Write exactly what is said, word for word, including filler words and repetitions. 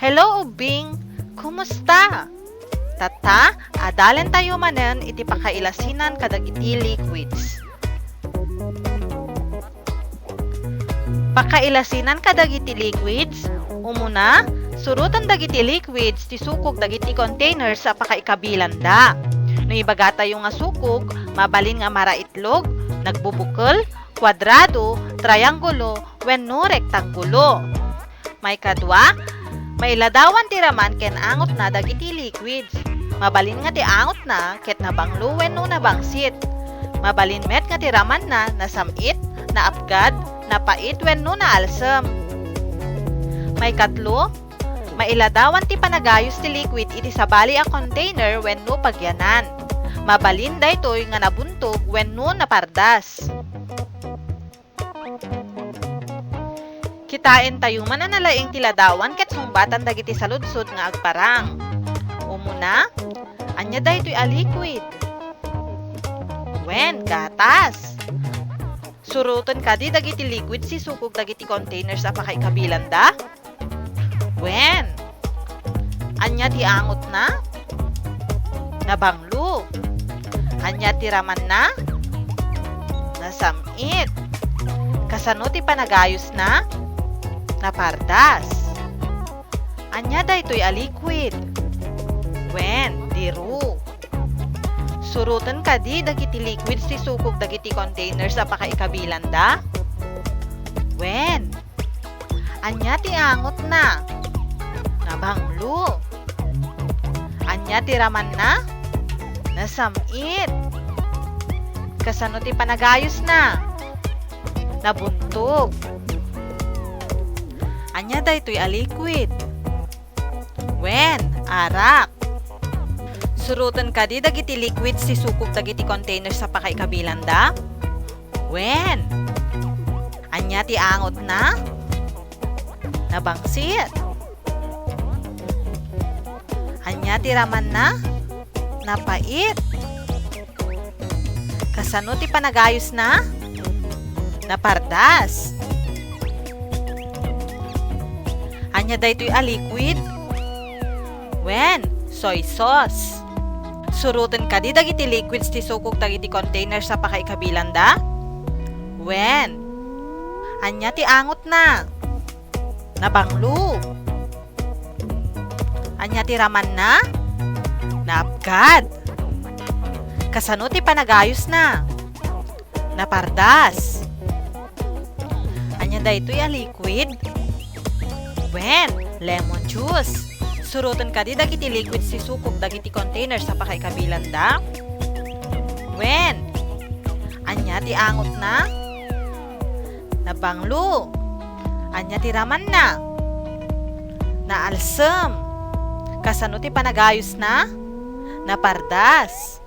Hello, ubbing! Kumusta? Tatta, adalentayo manen iti pakailasinan kadagiti liquids. Pakailasinan kadagiti liquids, umuna, suroten dagiti liquids ti sukog dagiti containers a pakaikabilanda. No ibagatayo nga sukog, mabalin nga maraitlog, nagbubukel, kuadrado, triangulo, wenno rektanggulo. Maikadua, mailadawan ti raman ken angotna dagiti liquids. Mabalin nga ti angotna ket nabanglo wenno nabangsit. Mabalin met nga ti ramanna nasam-it, naapgad, napait wenno naalsem. Maikatlo, mailadawan ti panagayus ti liquid iti sabali a container wenno pagyanan. Mabalin daytoy nga nabuntog wenno napardas. Kitaentayo man a nalaing ti ladawan ket sungbatan dagiti saludsod nga agparang. Umuna, ania daytoy a liquid? Wen, gatas. Suroten kadi dagiti liquids ti sukog dagiti containers a pakaikabilanda? Wen. Ania ti angotna? Nabanglo. Ania ti ramanna? Nasam-it. Kasano ti panagayusna? Napardas. Ania daytoy a liquid? Wen, diru. Suroten kadi dagiti liquids ti sukog dagiti containers a pakaikabilanda? Wen. Ania ti angotna? Nabanglo. Ania ti ramanna? Nasam-it. Kasano ti panagayusna? Nabuntog. Ania daytoy a liquid? Wen, arak. Suroten kadi dagiti liquids ti sukog dagiti containers a pakaikabilanda? Wen. Ania ti angotna? Nabangsit. Ania ti ramanna? Napait. Kasano ti panagayusna? Napardas. Ania daytoy a liquid? Wen, soy sauce. Suroten kadi dagiti liquids ti sukog dagiti containers a pakaikabilanda? Wen. Ania ti angotna? Nabanglo. Ania ti ramanna? Naapgad. Kasano ti panagayusna? Napardas. Ania daytoy a liquid? Wen, lemon juice. Suroten kadi dagiti liquids ti sukog dagiti containers a pakaikabilanda? Wen. Ania ti angotna? Nabanglo. Ania ti ramanna? Naalsem. Kasano ti panagayusna? Napardas.